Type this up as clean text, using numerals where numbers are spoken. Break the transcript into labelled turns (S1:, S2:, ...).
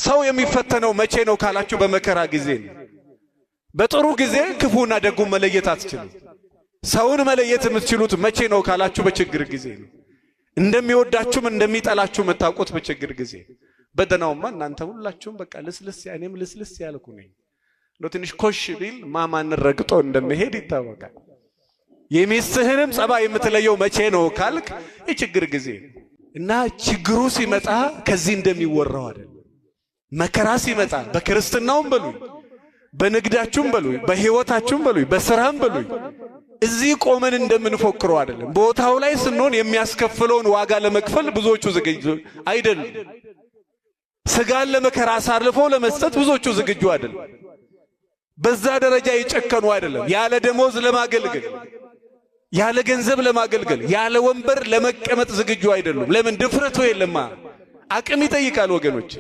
S1: ሰው የሚፈተነው መቼ ነው ካላችሁ በመከራ ጊዜ ነው። በጥሩ ጊዜ ክፉና ደጉ መለየት አትችሉም። ሰውን መለየት የምትችሉት መቼ ነው ካላችሁ በችግር ጊዜ ነው። እንደሚወዳችሁም እንደሚጠላችሁ የምታውቁት በችግር ጊዜ። በደህናውማ እናንተ ሁላችሁም በቃ ልስልስ፣ እኔም ልስልስ ያልኩ ነኝ። እንደው ትንሽ ኮሽ ቢል ማማን ረግጦ እንደመሄድ ይታወቃል። የሚስትህንም ጸባይ የምትለየው መቼ ነው ካልክ የችግር ጊዜ እና ችግሩ ሲመጣ ከዚህ እንደሚወራው አይደለም። መከራ ሲመጣ በክርስትናውም በሉኝ፣ በንግዳችሁም በሉኝ፣ በሕይወታችሁም በሉኝ፣ በስራም በሉኝ እዚህ ቆመን እንደምንፎክረው አይደለም። ቦታው ላይ ስንሆን የሚያስከፍለውን ዋጋ ለመክፈል ብዙዎቹ ዝግጁ አይደሉም። ስጋን ለመከራ አሳልፎ ለመስጠት ብዙዎቹ ዝግጁ አይደሉም። በዛ ደረጃ የጨከኑ አይደለም። ያለ ደሞዝ ለማገልገል፣ ያለ ገንዘብ ለማገልገል፣ ያለ ወንበር ለመቀመጥ ዝግጁ አይደሉም። ለምን? ድፍረቱ የለማ። አቅም ይጠይቃል ወገኖች።